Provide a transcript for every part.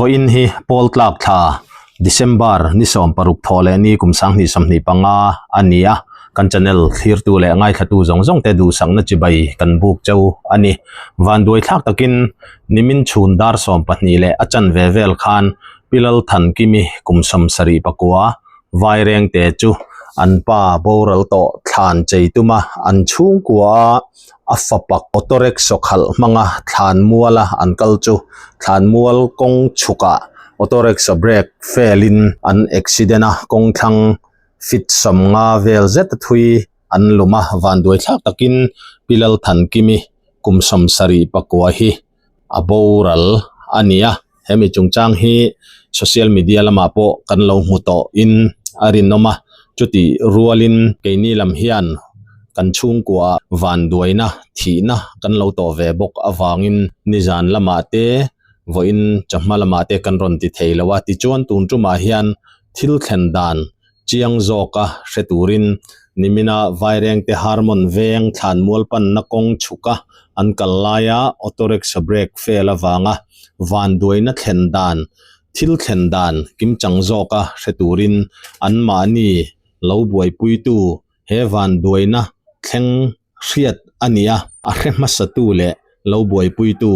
Vawiin hi Pawl tlak thla December ni sawm paruk thawh leh ni kum sanghnih sawmhnih panga a ni a, kan channel thlirtu leh ngaithlatu zawng zawng te duhsakna chibai kan buk cheu a ni. Vanduai thlak takin nimin chhun dar sawm pahnih leh a chanve vel khan Pi Lalthankimi kum sawm sarih pakua Vairengte chu an pa boral tawh thlan chei tuma an chhungkua a a fapa auto rickshaw khalh hmanga thlan muala an kal chu thlan mual kawng chhukah auto rickshaw brake fail in an accident a kawng thlang feet sawmnga vel zet a thui an lum a vanduai thlak takin Pi Lalthankimi kum sawmsarih pakua hi a boral a ni a hemi chungchang hi social media lamah pawh kan lo hmu tawh in a rinawm a chutih rualin keini lam hian kan chhungkua vanduaina thihna kan lo tawh ve bawk avangin nizan lamah te vawiin chawhma lamah te kan rawn ti thei lo a tichuan tun tumah hian thil thlen dan Chiang zawka hre turin nimina Vairengte Harmon veng thlanmual panna kawng chhuka an kal laia auto rickshaw brake fail avanga vanduaina thlen dan thil thlen dan kimchang zawka hre turin anmahni lo buaipuitu he vanduaina thleng hriat a ni a, a hre hmasatu leh lo buaipuitu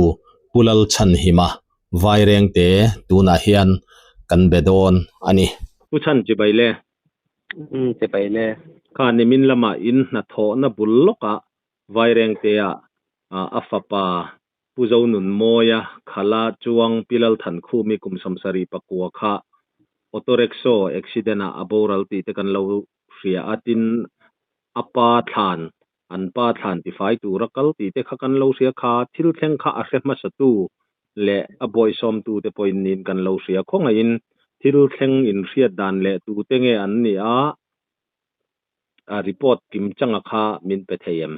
Pu Lalchhanhima Vairengte tunah hian kan be dawn a ni. Pu Chhan chibai le. Umm chibai le. Kha nimin lamah in hnathawhna bul lawkah Vairengtea a fapa Pu Zonunmawia Khala Chuang Pi Lalthankhumi kum sawmsarih pakua kha auto rickshaw accident ah a boral tih te kan lo hria a, tin a pa thlan An pa thlan tifai tura kal tih te kha kan lo hria kha, thil thleng kha a hre hmasatu leh a bawihsawmtu te pawhin niin kan lo hria. Khawngaihin thil thleng inhriat dan leh tute nge an nih a, a report kim changa kha min pe thei em?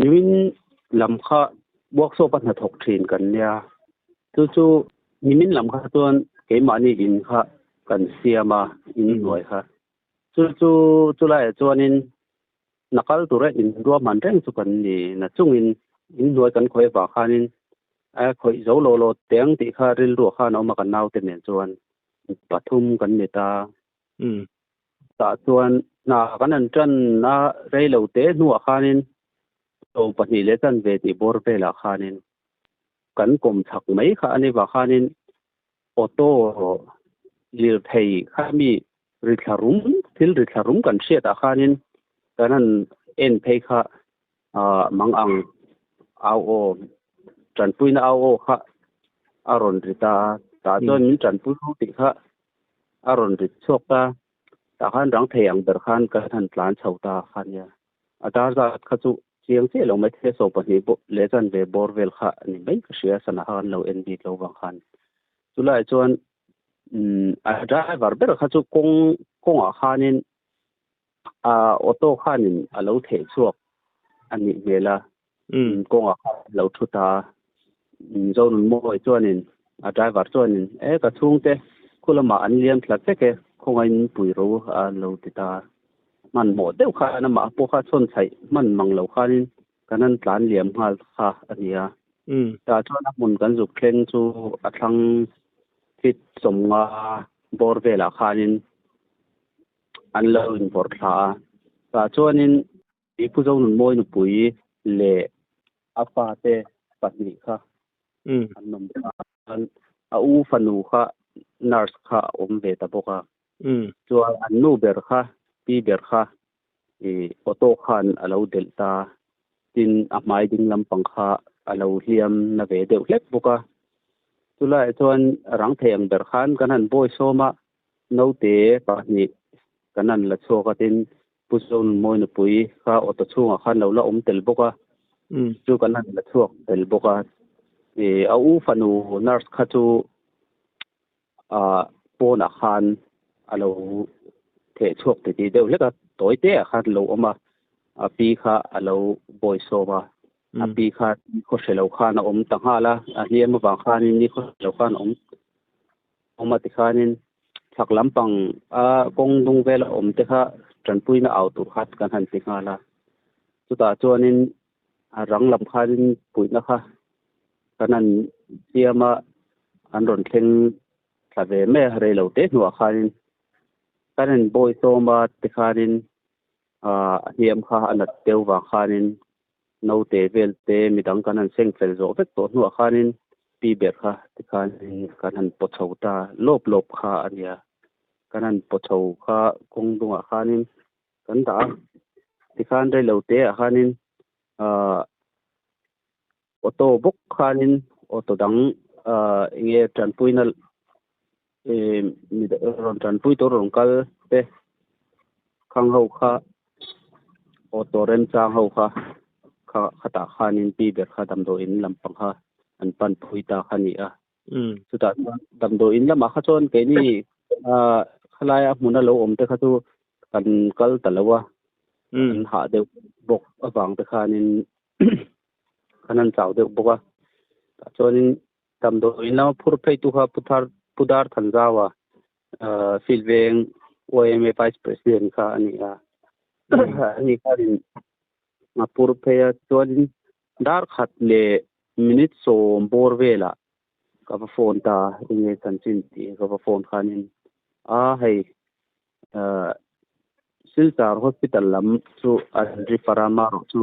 Nimin lam kha workshop a hnathawk thin kan nia, chu chu nimin lam kha chuan keimahni in kha kan siam a, in hnuai kha. Chu chu chulaiah chuanin na kal tura inruahman reng chu kan ni na chungin inhnuai kan khawih avang khanin a khawih zo lo lo teng tih kha rilruah khan a awm a kan naute nen chuan pathum kan ni ta. Tah chuan hna kan han tan a rei lo te hnuah khanin sawm pahnih leh chanve tih bawr velah khanin kan kawm chhak mai kha a ni vang khanin Auto lirthei kha mi ri thla rum thil ri thla rum kan hriat ah khanin kan han en phei kha ah mang ang au aw tanpuina au aw kha a rawn ri ta a tah chuan min tanpui ho tih kha a rawn ri chhuak ta tah khan rang thei ang ber khan kan han tlan chho ta kha nia a dar zat kha chu chiang chiah lo mai thei a saw pahnih pawh leh chanve bawr vel kha a ni mai ka hria sana kha kan lo en bik lo vang khan chulaiah chuan umm a driver ber kha chu kawng kawngah khanin ah auto khanin a lo theh chhuak a nih hmel a kawngah khan a lo thu ta a Zonunmawi chuanin a driver chuanin e ka chhungte khu lamah an liam thla vek e khawngaiin pui ro a lo ti ta a. Hmanhmawh deuh khan amah pawh kha chhawn chhaih hman mang lo khanin kan han tlan liam nghal kha a ni a. Tah chuan a hmun kan zuk thleng chu a thlang fit sawmnga bawr velah khanin an lo invawrh thla a. Tah chuanin Pu Zonunmawi nupui leh a fate pahnih kha an awm bawk a. A u fanu kha nurse kha a awm ve ta bawk a. Chuan an nu ber kha, pi ber kha ih auto khan a lo delh ta. Tin, a hmai ding lampang kha a lo hliam na ve deuh hlek bawk a. Chulaiah chuan rang thei ang ber khan kan han bawi sawm a, naute pahnih kan han la chhuak a, tin Pu Zonunmawi nupui kha auto chhungah khan lo la awm tel bawk a, chu kan han la chhuak tel bawk a. Ih a u fanu nurse kha chu ah pawnah khan a lo theh chhuak ti tih deuh hlek a, tawi te ah khan a lo awm a, a pi kha a lo bawi sawm a, a pi kha nikhaw hre lo khan a awm ta nghal a, a hliam avang khanin nikhaw hre lo khan a awm awm a tikhanin chhak lampang a kawng dung vela awm te kha tanpuina au tur kha kan han ti nghal a, chutah chuanin a rang lam khanin puihna kha kan han siam a. an rawn thleng thla ve mai a, rei lo te hnuah khanin kan in bawi sawm a tikhanin a hniam kha a nat deuh vang khanin naute vel te midang kan han seng fel zawh vek tawh hnuah khanin pi ber kha tikhanin kan han paw chho ta lawp lawp kha a nia. Kan han paw chho kha kawng dungah khanin kan dah a, tikhan rei lo te ah khanin ahh auto bawk khanin auto dang ahh eng nge tanpuina ih rawn tanpui tur rawn kal te khang ho kha auto remchang ho kha kha khatah khanin pi ber kha damdawiin lampang kha an pan phui ta kha a ni a. Chutah chuan damdawiin lamah kha chuan keini ah khalaia hmuna lo awm te kha chu kan kal ta lo a, an hah deuh bawk avang te khanin kan han chau deuh bawk a. Tah chuanin damdawiin lama phur phei tu kha Puthar Pudar Thanzaua ah Field Veng YMA Vice President kha a ni a. Ani khanin a phur phei a chuanin Dar khat leh minute sawm bawr velah ka va phone ta a, enge chanchin tih ka va phone khanin a hei ahh Silchar hospital lam chu an refer a marawh chu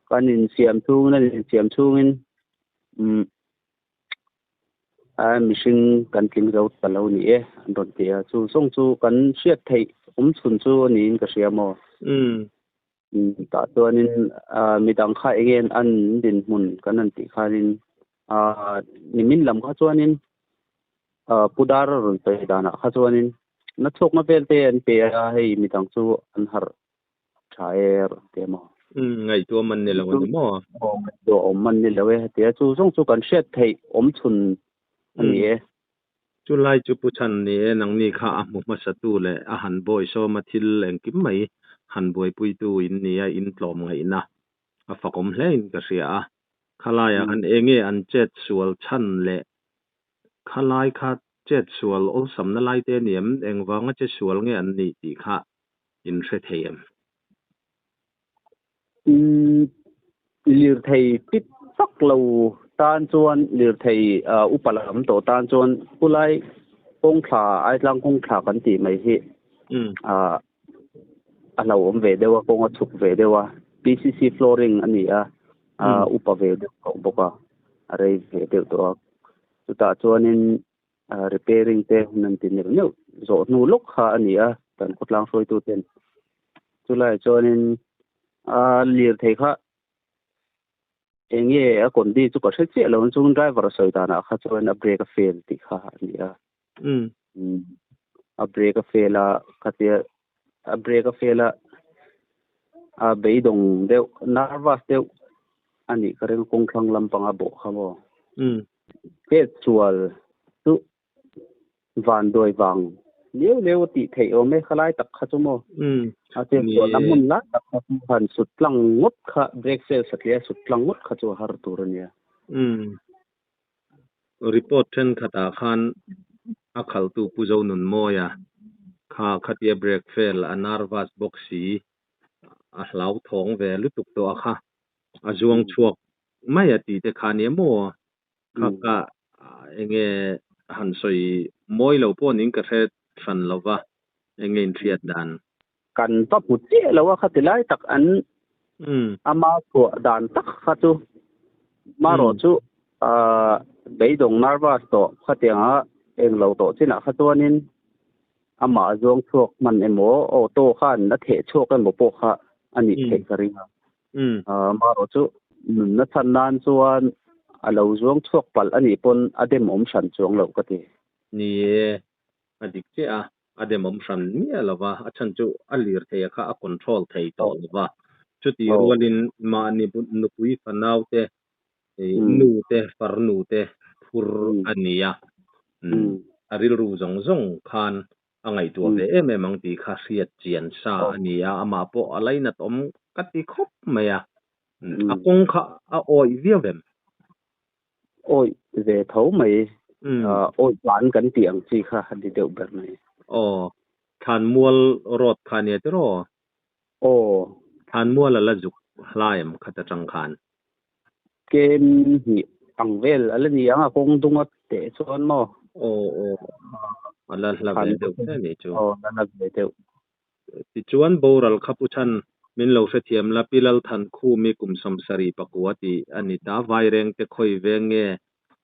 kan insiam chhungin an insiam chhungin umm a mihring kan tling zo ta lo ni e an rawn ti a, chu zawng chu kan hriat theih awm chhun chu a niin ka hria maw? Umm. Tah chuanin midang kha eng nge an dinhmun kan han tih khanin nimin lam kha chuanin Pu Dara rawn sawi danah kha chuanin na chhuakna vel te an pe a, hei midang chu an harh tha e rawn ti a maw? Ngaihtuah man ni lo a ni maw? Aw, ngaihtuah awm man ni lo e a ti a, chu zawng chu kan hriat theih awm chhun a ni e. Chulai chu Pu Chhan ni e, nangni kha a hmu hmasatu leh a han bawi sawma thil engkim mai han buaipuitu in ni a, in tlawm ngaihna a fakawm hle in ka hria a. Khalaiah khan enge an chet sual chhan leh khalai kha chet sual awlsamna lai te a ni em? Engvanga che sual nge an nih tih kha in hre thei em? Lirthei pit vak lo tan chuan lirthei upa lam tawh tan chuan khulai kawngthla Aitlang kawngthla kan tih mai hi a hlauhawm ve deuh a kawng a chhuk ve deuh a P_C_C flooring a ni a upa ve deuh tawh bawk a a rei ve deuh tawh a chutah chuanin repairing te hun an ti neuh neuh zawh hnu lawk kha a ni a kan khawtlang hruaitu ten chulaiah chuanin a lirthei kha eng nge a condi chu ka hre chiah lo chuan driver a sawi danah kha chuan a brake a fail tih kha a ni a a brake a fail a khatia a brake a fail a a beidawng deuh nervous deuh a nih ka ring kawng thlang lampanga bawh kha maw. Pet sual chu van duai vang leu leu a tih theih awm e, khalai tak kha chu maw? A chet sual na hmun lai tak kha chu han sut tlang ngawt kha brake fail satliah sut tlang ngawt kha chu a har tur a nia. Report thenkhatah khan a khalhtu Pu Zonunmawia kha khatia brake fail a nervous bawk si a hlauthawng ve lutuk tawh a kha a zuang chhuak mai a tih te kha nia maw? Kha ka enge han sawi mawi lo pawh niin ka hre hran lo va, enge inhriat dan? Kan va hmu chiah lo a khati lai tak an ama chhuah dan tak kha chu marawh chu beidawng nervous tawh khatianga eng lo tawh chinah kha chuanin amah zuang chhuak hman emaw auto khan a theh chhuak emaw pawh kha a nih theih ka ring a. Amaherawh chu nunna chhan nan chuan a lo zuang chhuak palh a nih pawn a demawm hran chuang loh ka ti. Ni e, a dik chiah a, a demawm hran miah lo va, a chhan chu a lir thei a kha a control thei tawh lo va. Chutih rualin mahni nupui fanau te, nu te, farnu te phur a ni a, a rilru zawng zawng khan a ngaihtuah ve em em ang tih kha hriat chian sa a ni a, amah pawh a lainat awm ka ti khawp mai a, a kawng kha a awih viau em? Awih ve tho mai, awih ban kan tih ang chi kha a ni deuh ber mai. Aw, Thlanmual road kha a nia tiraw? Aw. Thlanmual a la zuk hlai em khat atang khan? Kem hnih ang vel a la ni ang a, kawng dunga. teh chuan maw. Aw aw a la hla ve deuh hle nih chu. Aw la hla ve deuh. Tichuan boral kha Pu Chhan min lo hrethiam la Pi Lalthankhumi kum sawmsarih pakua tih a ni ta. Vairengte khawi veng nge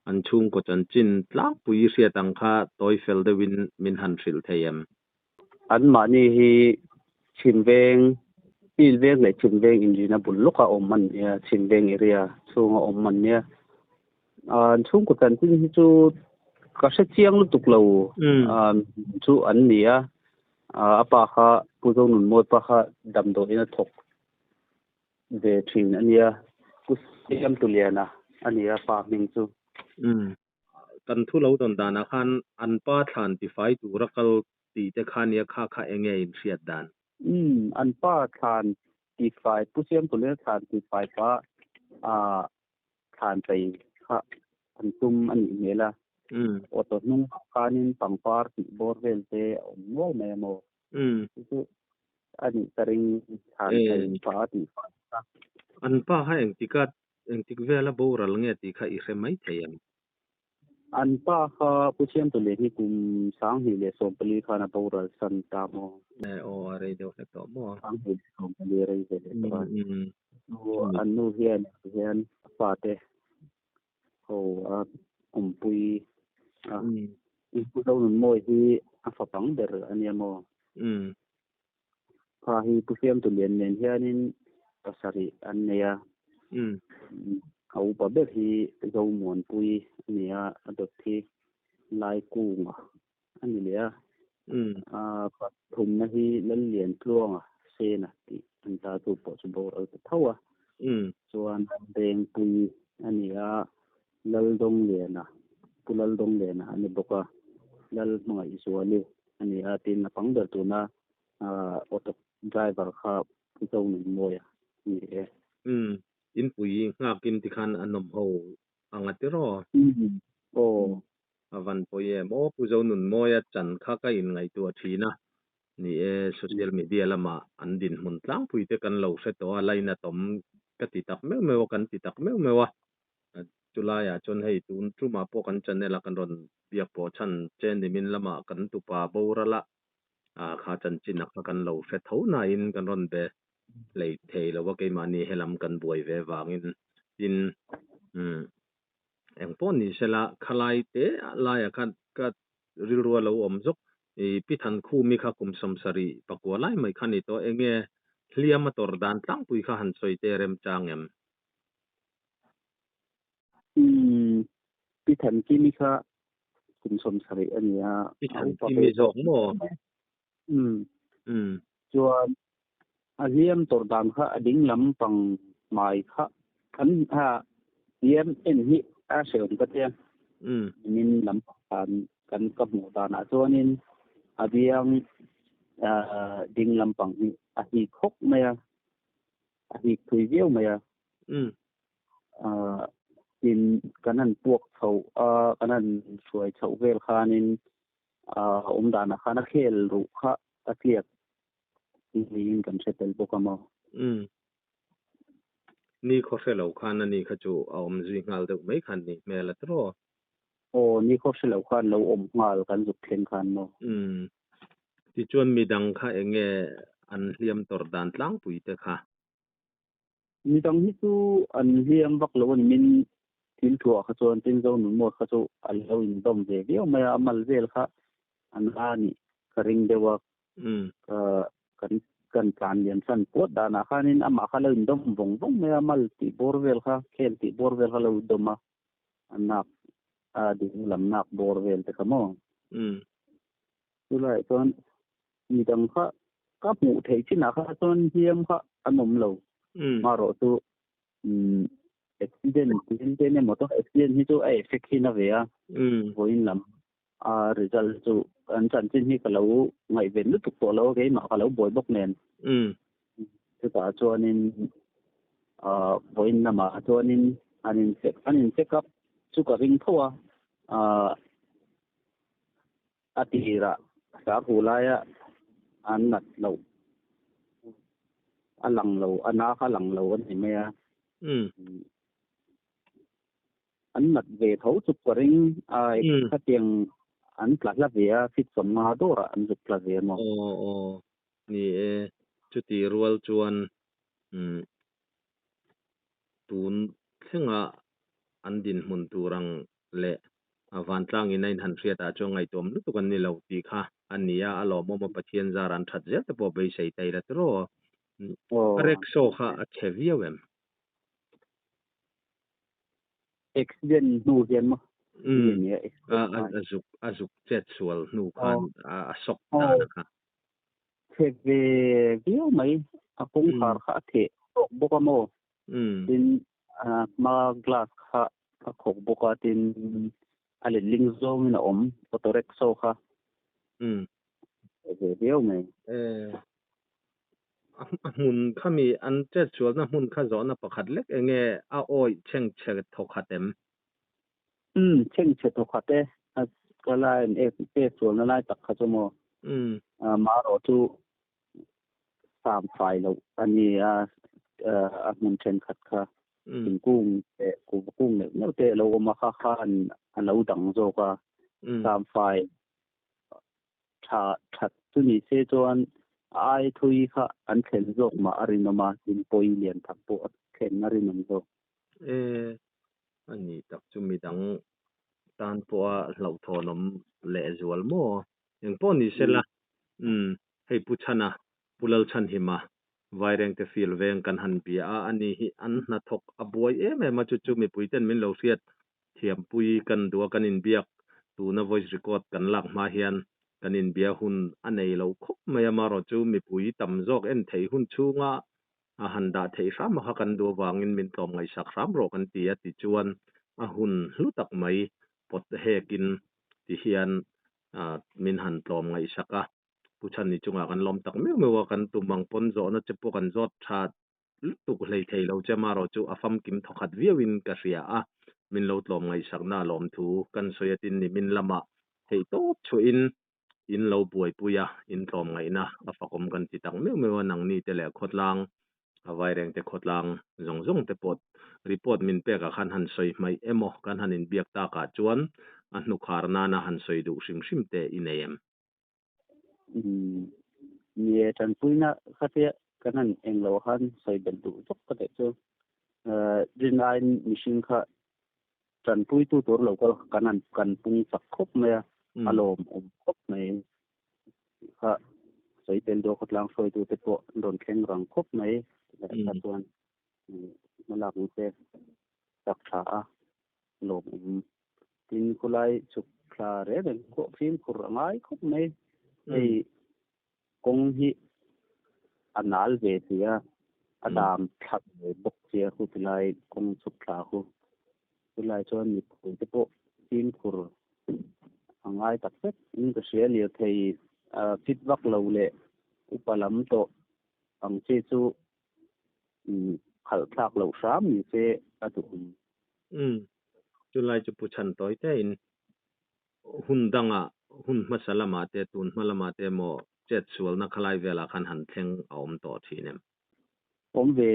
an chhungkaw chanchin tlangpui i hriat ang kha tawi fel deuhin min han hrilh thei em? Anmahni hi Chhimveng, Pilveng leh Chhimveng inrina bul lawka awm an nia, Chhimveng area chhunga awm an nia. An chhungkaw chanchin hi chu ka hre chiang lutuk lo chu an ni a, a pa kha Pu Zonunmawi pa kha damdawiin a thawk ve thin a nia, Pu Siamtuliana a ni a pa hming chu. Kan thu lo dawn danah khan an pa thlan tifai tura kal tih te kha nia kha kha enge in hriat dan? Umm, an pa thlan tifai, Pu Siamtuliana thlan tifai pa thlan chei kha an tum a nih hmel a. Auto hnungah khanin pangpar tih bawr vel te a awm nual mai a maw? Chu chu a nih ka ring thlan chei pa a tih fai kha. An pa kha engtika engtik vela boral nge tih kha i hre mai thei em? An pa kha Pu Siamtawleh hi kum 2014 khan a boral san ta maw? E aw a rei deuh hlek tawh maw? 2014 rei ve leh tawh a. An nu hian hian a fate ho a awmpui a. Pu Zonunmawi hi a fapang ber a nia maw? Kha hi Pu Siamtulian nen hianin pasarih an nei a. A upa ber hi Zomuanpui a ni a, a dawt hi Laikunga a ni leh a. A pathumna hi Lalliantluanga Sena tih an ta chu pawh chu boral ta tho a. Chuan Rengpui a ni a, Laldawngliana, Pu Laldawngliana a ni bawk a, Lal Hmangaihzuali a ni a, tin a pang ber tuna auto driver kha Pu Zonunmawia a ni e. Umm, inpui nghakin tikhan a nawm ho ang a tiraw? Umm, aw. A van pawi em aw, Pu Zonunmawia chan kha ka inngaihtuah thin a, Ni e, social media lama an dinhmun tlangpui te kan lo hre tawh a, lainatawm ka ti tak meuh meuh a, kan ti tak meuh meuh a. Chulaiah chuan hei tun tumah pawh kan channel a kan rawn biak pawh chhan che nimin lama kan tupa boral a, kha chanchin a kha kan lo hre tho nain kan rawn be hlei thei lo a, keimahni helam kan buai ve vangin tin umm eng pawh ni sela khalai te laiah khan ka rilru a lo awm zawk. I Pi Thankhumi kha kum 74 lai mai kha ni tawh. Enge hliam a tawrh dan tlangpui kha han sawi te remchang em? Umm, Pi Thankimi kha kum 70 a ni a. Pi Thankimi zawk maw? Umm. Chuan a hliam tawrh dan kha a ding lam pang hmai kha an ha hliam en hi a hrehawm ka tia. Nimin lam pang khan kan ka hmuh danah chuanin a biang ding lam pang hi a hik hawk mai a, a hik thui viau mai a. Tin kan han puak chhoh a, kan han hruai chhoh vel khanin a awm danah khan a khel ruh kha a tliak niin kan hre tel bawk a maw? Umm. Ni khaw hre lo khan a ni kha chu a awm zui nghal deuh mai khan ni hmel a tiraw? Aw, ni khaw hre lo khan lo awm nghal kan zuk thleng khan maw? Umm. Tichuan midang kha eng nge an hliam tawrh dan tlangpui te kha? Midang hi chu an hliam vak lo a ni. Min thil thuah kha chuan Tinzo Nunmawt kha chu a lo indawm ve viau mai a, a mal vel kha a na nih ka ring deuh a. Kan kan tlan lian san puat danah khanin amah kha a lo indawm vawng vawng mai a, mal tih bawr vel kha, khel tih bawr vel kha a lo indawm a, a nak a ding lam nak bawr vel te kha maw. Chulaiah chuan midang kha ka hmuh theih chinah kha chuan hliam kha an awm lo. Marawh chu accident tin te emaw chu accident hi chu a effect hi na ve a. Vawiin lam a result chu an chanchin hi ka lo ngaihven lutuk tawh lo a keimah ka lo buai bawk nen. Chutah chuanin vawiin lamah chuanin an in check an in check up chu ka ring tho a. A tirah sarhu laia an nat loh a lang lo, a na kha lang lo a ni mai a. A An nat ve tho chu ka ring a khatiang an tla hla ve a fit 50 dawrah an zuk tla ve maw. Aw aw ni e chuti rual chuan umm tun thlenga an dinhmun tur ang leh a vantlang in a inhan hriat ah chuan ngaihtuam lutuk an ni lo tih kha a ni a, a lawmawm a Pathian zar an that zel te pawh beisei ta ila tiraw. A rickshaw kha a chhe viau em? Accident hnu hian maw? Umm a zuk a zuk chet sual hnu khan a sawk dan a kha. Chhe ve viau mai a kawngkhar kha a theh tawk bawk a maw? Tin hma glass kha a khawk bawk a tin a letling zawngin a awm auto rickshaw kha. Chhe ve viau mai. A hmun kha mi an chet sualna hmun kha zawhna pakhat lek enge a awih chhengchhe thawkhat em? Umm, chhengchhe thawkhat e. A ka lai an ek chet sualna lai tak kha chu maw? Umm. Marawh chu sam fai loh a ni a, a hmun thenkhat kha thingkung leh kuhva kung neuh neuh te a lo awm a, kha khan a lo dang zawk a, sam fai tha that chu ni se chuan a ai thui kha an thlen zawk mah a rinawm a, tin pawi lian tak pawh a thlen a rinawm zawk. E, a ni tak chu midang tan pawha hlauhthawnawm leh zual maw? Eng pawh ni se la, umm, hei Pu Chhana, Pu Lalchhanhima, Vairengte field veng kan han bia a, ani hi an hnathawk a buai em em a, chu chu mipuiten min lo hriat Thiampui kan duh a kan inbiak tuna voice record kan lak hma hian kan inbia hun a nei lo khawp mai a, marawh chu mipui tam zawk en theih hun chhunga a han dah theih hram a kha kan duh avangin min tlawm ngaihsak hram rawh kan ti a tichuan a hun hlu tak mai pawt hekin ti hian min han tlawm ngaihsak a, Pu Chhani chungah kan lawm tak meuh meuh a, kan tum ang pawn zawhna che pawh kan zawt that lutuk hlei thei lo che marawh chu a famkim thawkhat viauin ka hria a, min lo tlawm ngaihsakna a lawmthu kan sawi atin ni min lamah theih tawp chhuahin in lo buaipui a, in tlawm ngaihna a fakawm kan ti tak meuh meuh a, nangni te leh khawtlang a vairengte khawtlang zawng zawng te pawh report min pekah khan han sawi hmaih emaw kan han inbiak takah chuan a hnukhar nana han sawi duh hrim hrim te i nei em? Ni e, tanpuina khatia kan han eng lo khan sawi belh duh vak ka teh chu. Rin aiin mihring kha tanpuitu tur lo kal kan han kan pung chak khawp mai a, a lawmawm khawp mai. Kha sawi tel duh a khawtlang hruaitute pawh an rawn thleng rang khawp mai. Kha chuan hmalak nise chak tha a lawmawm. Tin khulai chhuk thla reng reng pawh fimkhur a ngai khawp mai. Hei kawng hi a nal ve si a, a dam thlak ve bawk si a khu tilai kawng chhuk thla khu. Chulai chuan mipui te pawh fimkhur a ngai tak zet in ka hria lirthei fit vak lo leh upa lam tawh ang chi chu khalh thlak loh hram ni se a duhawm. Umm, chulai chu pu chhan tawi te in hun dangah hun hmasa lamah te tun hma lamah te emaw chet sualna khalai velah khan han thleng a awm tawh thin em? Awm ve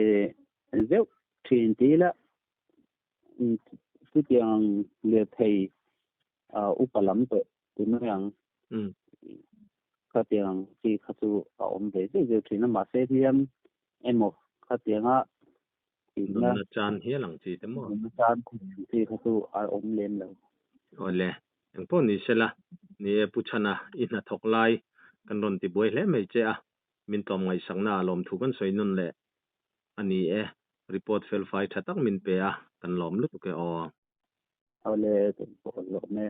zeuh thin ti ila chutiang lirthei upa lam tawh ti mai ang. Khatiang chi kha chu a awm ve zeuh zeuh thin a mahse hliam emaw khatianga Nunna chan hial ang chi te maw? Nunna chan ang chi kha chu a awm lem lo. Awle, engpawh ni sela, ni e Pu Chhana, i hnathawk lai kan rawn ti buai hle mai che a, min tlawm ngaihsakna a lawmthu kan sawi nawn leh a ni e, report fel fai tha tak min pe a, kan lawm lutuk e aw. Awle, kan pawh lawm e.